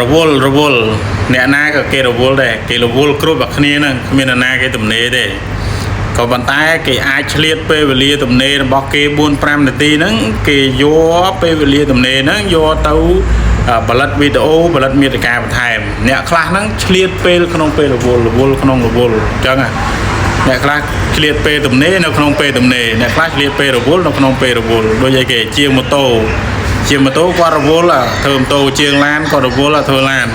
រវល់រវល់អ្នកណាក៏គេរវល់ដែរគេរវល់គ្រប់តែគ្នាហ្នឹងគ្មានអ្នកណាគេទំនេរទេក៏ប៉ុន្តែគេអាចឆ្លៀតពេលវេលាទំនេររបស់គេ4 5នាទីហ្នឹងគេយកពេលវេលាទំនេរហ្នឹងយកទៅផលិតវីដេអូផលិតមាតិកាបន្ថែមអ្នកខ្លះហ្នឹងឆ្លៀតពេលក្នុងពេលរវល់រវល់ក្នុងរវល់អញ្ចឹងណាអ្នកខ្លះឆ្លៀតពេលទំនេរនៅក្នុងពេលទំនេរអ្នកខ្លះឆ្លៀតពេលរវល់នៅក្នុងពេលរវល់ដូចអីគេជាងម៉ូតូជាងម៉ូតូគាត់រវល់អាធ្វើម៉ូតូជាងឡានគាត់រវល់អាធ្វើឡាន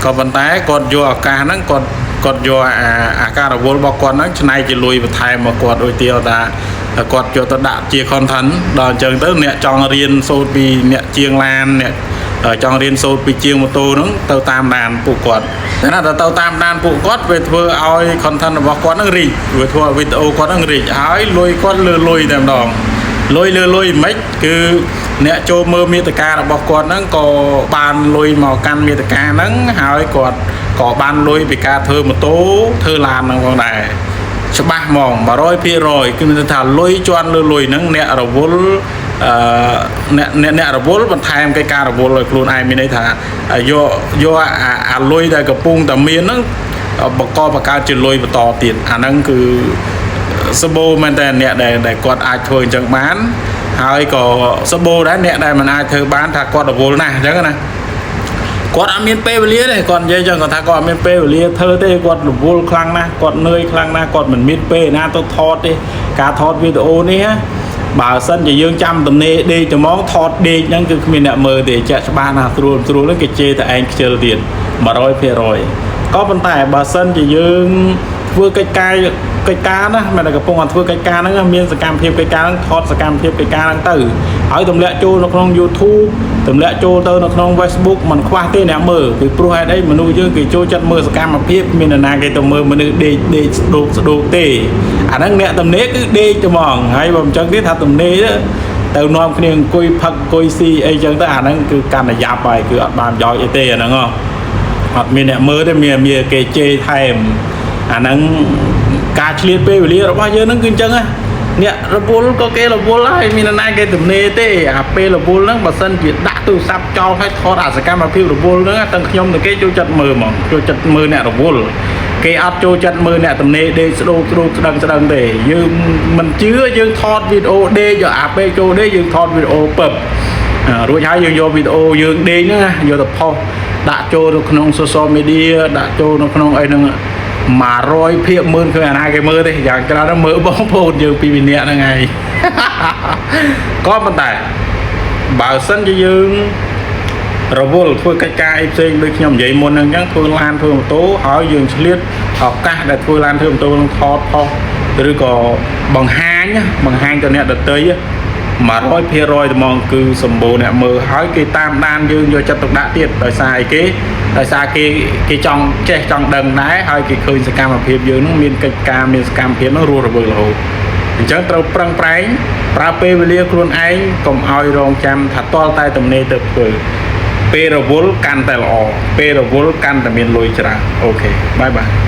ក៏ប៉ុន្តែគាត់យកឱកាសហ្នឹងគាត់គាត់យកអាអាការរវល់របស់គាត់ហ្នឹងច្នៃជាលុយបន្ថែមមកគាត់ដូចទាថាគាត់យកទៅដាក់ជា content ដល់អញ្ចឹងទៅអ្នកចង់រៀនសូត្រពីអ្នកជាងឡានអ្នកចង់រៀនសូត្រពីជាងម៉ូតូហ្នឹងទៅតាមដានពួកគាត់តែណាទៅតាមដានពួកគាត់វាធ្វើឲ្យ content របស់គាត់ហ្នឹងរីកវាធ្វើឲ្យវីដេអូគាត់ហ្នឹងរីកហើយលុយគាត់លើលុយតែម្ដងលុយលើលុយមិនគឺអ្នកចូលមើលមាតិការបស់គាត់ហ្នឹងក៏បានលុយមកកាន់មាតិកាហ្នឹងហើយគាត់ក៏បានលុយពីការធ្វើម៉ូតូធ្វើឡានហ្នឹងផងដែរច្បាស់ហ្មង100%គឺមានន័យថាលុយជន់លើលុយហ្នឹងអ្នករវល់អឺអ្នកអ្នកអ្នករវល់បន្ថែមកិច្ចការរវល់ឲ្យខ្លួនឯងមានន័យថាយកយកអាអាលុយដែលកំពុងតែមានហ្នឹងបកកបង្កើតជាលុយបន្តទៀតអាហ្នឹងគឺ សម្បូរមែនតើអ្នកដែលដែលគាត់អាចធ្វើអញ្ចឹងបានហើយក៏សម្បូរដែរអ្នកដែលមិនអាចធ្វើបានថាគាត់រវល់ណាស់អញ្ចឹងណាគាត់អត់មានពេលវេលាទេគាត់និយាយអញ្ចឹងគាត់ថាគាត់អត់មានពេលវេលាធ្វើទេគាត់រវល់ខ្លាំងណាស់គាត់នឿយខ្លាំងណាស់គាត់មិនមានពេលណាទៅថតទេការថតវីដេអូនេះណាបើសិនជាយើងចាំទំនេរដេកត្មងថតដេកហ្នឹងគឺគ្មានអ្នកមើលទេជាក់ច្បាស់ណាស់ស្រួលស្រួលហ្នឹងគេជេរតែឯងខ្ជិលទៀត100%ក៏ប៉ុន្តែបើសិនជាយើងធ្វើកិច្ចការកិច្ចការណាមិនតែកំពុងតែធ្វើកិច្ចការហ្នឹងមានសកម្មភាពកិច្ចការហ្នឹងថតសកម្មភាពកិច្ចការហ្នឹងទៅហើយទម្លាក់ចូលនៅក្នុង YouTube ទម្លាក់ចូលទៅនៅក្នុង Facebook មិនខ្វះទេអ្នកមើលពីព្រោះហេតុអីមនុស្សយើងគេចូលចិត្តមើលសកម្មភាពមាននរណាគេទៅមើលមនុស្សដេកដេកស្ដោកស្ដោកទេអាហ្នឹងអ្នកទំនេរគឺដេកត្មងហើយបើមិនចឹងទេថាទំនេរទៅនាំគ្នាអង្គុយផឹកអង្គុយស៊ីអីចឹងទៅអាហ្នឹងគឺកាន់តែយ៉ាប់ហើយគឺអត់បានប្រយោជន៍អីទេអាហ្នឹងហ៎អត់មានអ្នកមើលទេមានមានគេជេរថែមអាហ្នឹងការឆ្លៀតពេលវេលារបស់យើងហ្នឹងគឺអញ្ចឹងណាអ្នករវល់ក៏គេរវល់ហើយមាននរណាគេទំនេរទេអាពេលរវល់ហ្នឹងបើសិនជាដាក់ទូរស័ព្ទចោលឲ្យថតអាសកម្មភាពរវល់ហ្នឹងទាំងខ្ញុំទាំងគេចូលចិត្តមើលហ្មងចូលចិត្តមើលអ្នករវល់គេអត់ចូលចិត្តមើលអ្នកទំនេរដេកស្ដោកស្ដោកស្ដឹងស្ដឹងទេយើងមិនជឿយើងថតវីដេអូដេកយកអាពេលចូលដេកយើងថតវីដេអូពឹបរួចហើយយើងយកវីដេអូយើងដេកហ្នឹងណាយកទៅផុសដាក់ចូលទៅក្នុង social media ដាក់ចូលនៅក្នុងអីហ្នឹង100ភាគម៉ឺនឃើញអាណាគេមើលទេយ៉ាងច្រើនមើលបងប្អូនយើងពីរនាក់ហ្នឹងឯង ក៏ប៉ុន្តែបើសិនជាយើងរវល់ធ្វើកិច្ចការអីផ្សេងដូចខ្ញុំនិយាយមុនហ្នឹងអញ្ចឹងធ្វើឡានធ្វើម៉ូតូហើយយើងឆ្លៀតឱកាសដែលធ្វើឡានធ្វើម៉ូតូនឹងថតផុសឬក៏បង្ហាញបង្ហាញទៅអ្នកដទៃ100%ត្មងគឺសម្បូរអ្នកមើលហើយគេតាមដានយើងយកចិត្តទុកដាក់ទៀតដោយសារអីគេដោយសារគេគេចង់ចេះចង់ដឹងដែរហើយគេឃើញសកម្មភាពយើងនឹងមានកិច្ចការមានសកម្មភាពនឹងរស់រវើករហូតអញ្ចឹងត្រូវប្រឹងប្រែងប្រើពេលវេលាខ្លួនឯងកុំឲ្យរងចាំថាតល់តែទំនេរទៅធ្វើពេលរវល់កាន់តែល្អពេលរវល់កាន់តែមានលុយច្រើន OK bye bye.